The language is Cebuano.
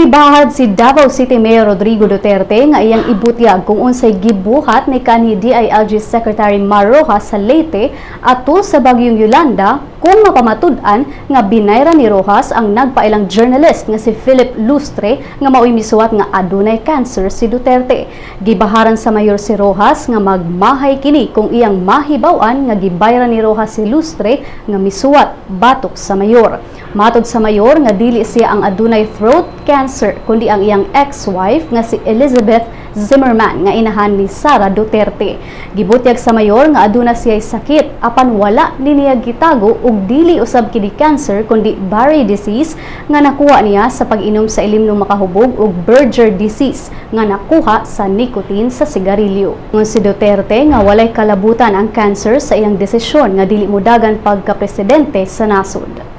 Nibahad si Davao City Mayor Rodrigo Duterte nga iyang ibutyag kung unsay gibuhat ni kanhi DILG Secretary Mar Roxas sa Leyte atol sa bagyong Yolanda kung mapamatud-an nga binayran ni Roxas ang nagpailang journalist nga si Philip Lustre nga mao'y misuwat nga adunay cancer si Duterte. Gibaharan sa mayor si Roxas nga magmahay kini kung iyang mahibaw-an nga gibayran ni Roxas si Lustre nga misuwat batok sa mayor. Matod sa mayor nga dili siya ang adunay throat cancer kundi ang iyang ex-wife nga si Elizabeth Zimmerman nga inahan ni Sara Duterte. Gibutyag sa mayor nga aduna siya sakit apan wala ni niya gitago ug dili usab kini cancer kundi Barry disease nga nakuha niya sa pag-inom sa ilimnong makahubog ug Buerger disease nga nakuha sa nicotine sa sigarilyo. Ngun si Duterte nga walay kalabutan ang cancer sa iyang desisyon nga dili modagan pagka-presidente sa nasod.